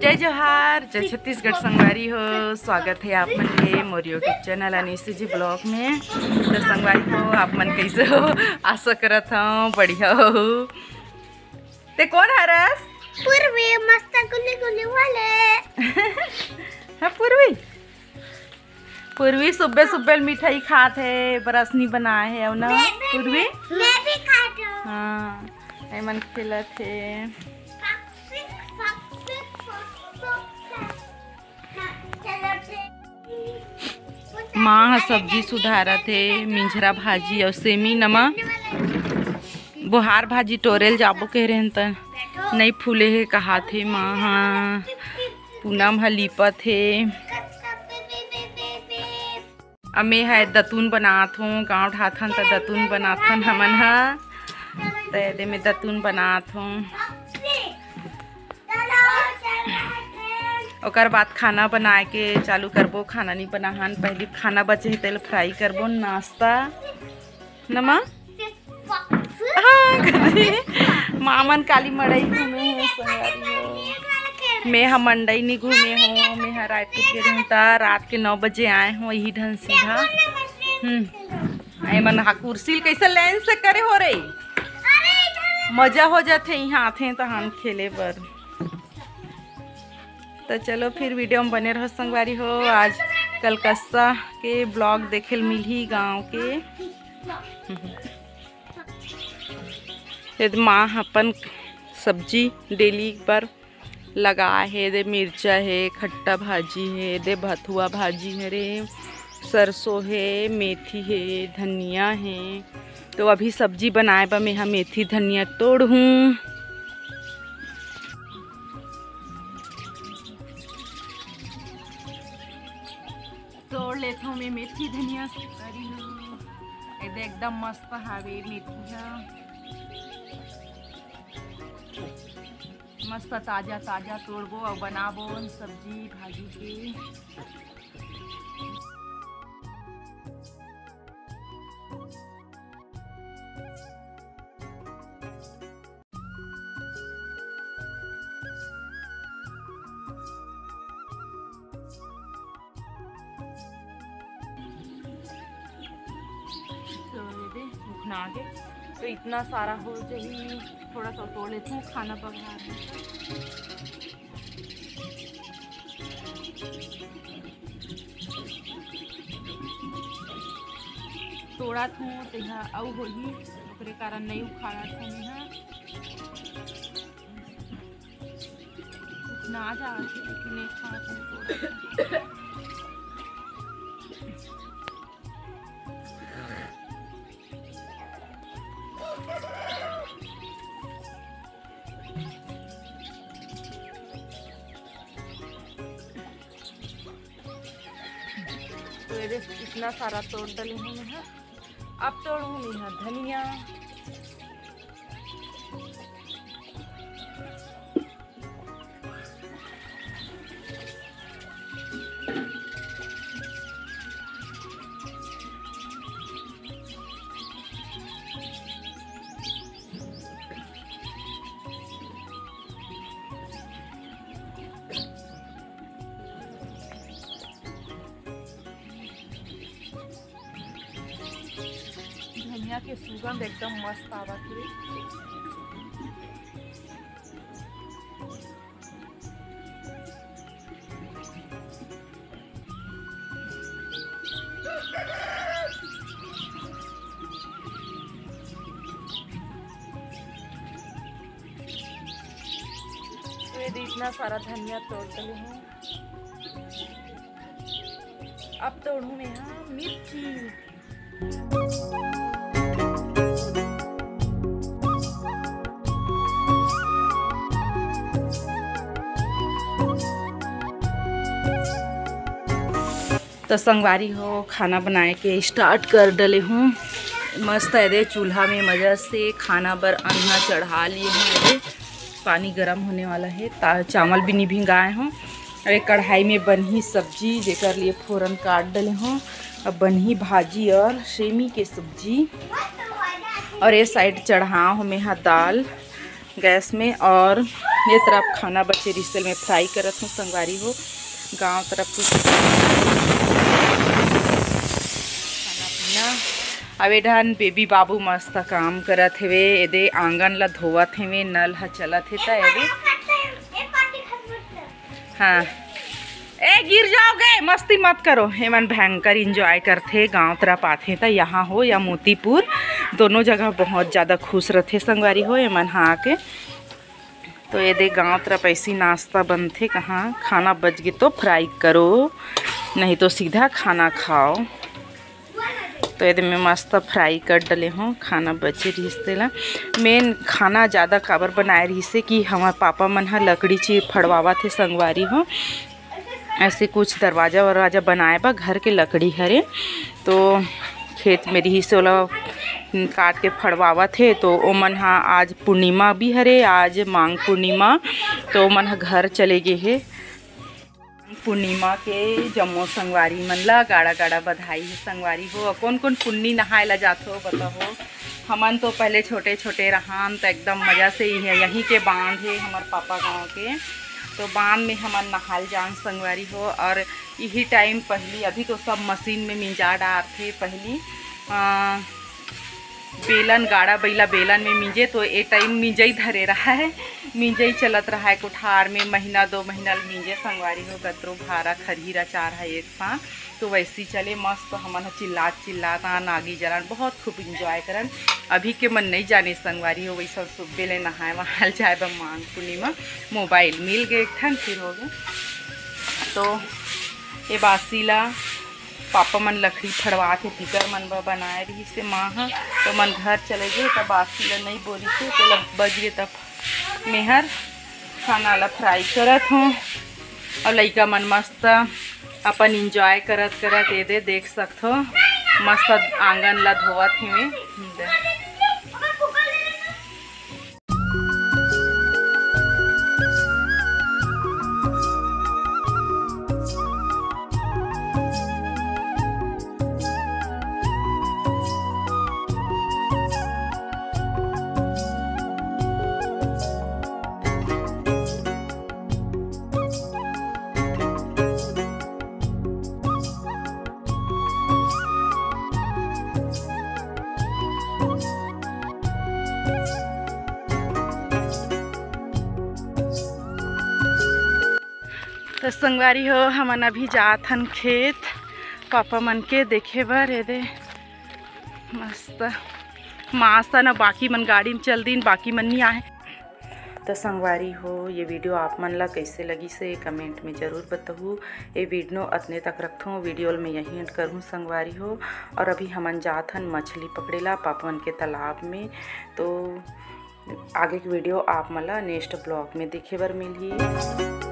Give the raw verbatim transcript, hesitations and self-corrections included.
जय जोहार, जय छत्तीसगढ़ संगवारी हो, स्वागत हे आप मन के मोर YouTube चैनल अनीसी जी ब्लॉग में। तो संगवारी हो, आप मन कैसे हो? आशा करत हूँ बढ़िया हो। ते कोन हरस? पूर्वी, मस्त गुली गुली वाले। हाँ पूर्वी, पूर्वी सुब्बे सुब्बे मिठाई खात हे, बरसनी बनाए हे, अउ ना मैं, मैं, पूर्वी? मैं भी खात हूँ। हाँ, एमन खेलत हे। माँ ह सब्जी सुधारत हे, मिंझरा भाजी अउ सेमी नमा। बोहार भाजी टोरेल जाबो कह रहे त नई फूले हे कहात हे माँ ह। पूनम ह लीपत हे। अमे ह दतुन बनात हों, गाँव ढाथन त दतुन बनाथन हमन ह। त एदे में दतुन बनात हों। ओकर बाद खाना बनाए के चालू करबो। खाना नहीं बनाहन, पहली खाना बचे हे तेल फ्राई करबो, नाश्ता। नमा? हाँ, कथी? मामन काली मड़ई घूमे हे संगवारी हो। मैं ह मंडई नहीं घूमे हों, मैं ह रायपुर गे रहें त रात के नौ बजे आए हों यही ढंग सीधा। हम्म, एमन हा कुर्सी ल कैसे लाइन से करे हो रे? मजा हो जाथे इहाँ आथे तहन खेले बर। तो चलो फिर वीडियो में बने रहो संगवारी हो। आज कलकत्ता के ब्लॉग देखे ल मिलही गाँव के। एदे माँ ह अपन सब्जी डेली एक बार लगाए हे। एदे मिर्चा हे, खट्टा भाजी हे, एदे भथुआ भाजी हे रे, सरसों हे, मेथी हे, धनिया हे। तो अभी सब्जी बनाए बर मेहा मेथी धनिया तोड़हूँ। तोड़ लेथों मैं मेथी धनिया। अरे हो, एदे एकदम मस्त हावे मेथी ह, मस्त ताजा ताजा तोड़बो अउ बनाबो सब्जी भाजी के। तो ये दे, उखना आगे। तो इतना सारा हो जाही, थोड़ा सा तोड़ लेथों, खाना बघार में। तोड़त हों, तेहा अउ होही, ओकरे कारण नइ उखाड़त हों मेहा। ना जा, लेकिन एक साथ में तोड़त हों। तो ये देख, इतना सारा तोड़ डले हों मेहा। अब तोड़हूँ मेहा धनिया। धनिया के सुगंध एकदम मस्त आवत हे। तो ये दे इतना सारा धनिया तोड़ डले हों। अब तोड़हूँ मेहा मिर्ची। तो संगवारी हो, खाना बनाए के start कर डले हों। मस्त एदे चूल्हा में मजा से खाना बर अन्ना चढ़ा लिए हों। एदे पानी गरम होने वाला हे, ता-, चावल भी नहीं भिंगाए हों। अउ एक कढ़ाई में बनही सब्जी, जेकर लिए फोरन काट डले हों। अब बनही भाजी अउ सेमी के सब्जी। अउ ये side चढ़ाए हों मेहा दाल गैस में। अउ ये तरफ खाना बचे रिहिस तेला मैं fry करत हूँ संगवारी हो। गांव तरफ कुछ खाना पीना। अब ए डहन बेबी बाबू मस्त काम करत हेवे, एदे आंगन ला धोवत हेवे, नल ह चलत हे त एदे। हाँ, ए गिर जाओगे, मस्ती मत करो। एमन भयंकर enjoy करथे, गांव तरफ आथे त यहाँ हो या मोतीपुर, दोनों जगह बहुत ज़्यादा खुश रथे संगवारी हो एमन ह आके। तो एदे गांव तरफ ऐसी नाश्ता बनथे, कहाँ खाना बच गे तो fry करो, नहीं तो सीधा खाना खाओ। तो एदे मैं मस्त fry कर डले हूँ, खाना बचे रिहिस तेला। Main खाना ज़्यादा काबर बनाए रिहिस हे कि हमर पापा मन ह लकड़ी ची फड़वावत हे संगवारी हो, ऐसे कुछ दरवाजा वरवाजा बनाए बर घर के लकड़ी हरे, तो खेत में रिहिस ओला काट के फड़वावत हे। तो ओमन ह आज पूर्णिमा भी हरे, आज मांग पूर्णिमा, तो ओमन ह घर चले गे हे। पूर्णिमा के जम्मो संगवारी मन ला गाड़ा गाड़ा बधाई हे संगवारी हो। कोन कोन पुन्नी नहाए ला जाथो बताओ। हमन तो पहले छोटे छोटे रहन त एकदम मजा से इहे, यहीं के बांध हे हमर पापा गांव के, तो बांध में हमन नहाल जान संगवारी हो। और यही time पहली, अभी तो सब मशीन में मिंजा डारथे, पहली अ, बेलन, गाड़ा बइला बेलन में मिंजे, तो ए time मिंजई धरे रहा है, मिंजई चलत रहा है कोठार में, महीना दो महीना ल मिंजे संगवारी हो, कतरो भारा खरही रा चार है एक साथ, तो वैसी चले मस्त। हमन ह चिल्लात चिल्लात आन आगी जलान, बहुत खूब enjoy करन। अभी के मन नहीं जाने संगवारी हो, वैसा सुबह ले नहाए वहाल जाए बर मांग पूर्णिमा, मोबाइल मिल गए एक ठन, फिर हो गए। तो ये बासी ला पापा मन लकड़ी फड़वात हे, पीकर मन बर बनाए रिहिस हे माँ ह, तो मन घर चले गे, त बासी ल नइ बोरिस हे, तेला बच गे, त मेहर खाना ला fry करत हों। और लइका मन मस्त अपन enjoy करत करत एदे देख सकथो, मस्त आंगन ला धोवत हेवे। तो संगवारी हो, हमन अभी जात हन खेत, पापा मन के देखे बर। एदे मस्त मासा न, बाकी मन गाड़ी में चल दिन, बाकी मन नहीं आए। तो संगवारी हो, ये video आप मन ला कैसे लगिस हे, comment में जरूर बताहू। ये video अतने तक रखथों, video ल मैं यहीं end करहूँ संगवारी हो। और अभी हमन जात हन मछली पकड़े ला पापा मन के तालाब में। तो आगे के video आप मन ला next vlog में देखे बर मिलही।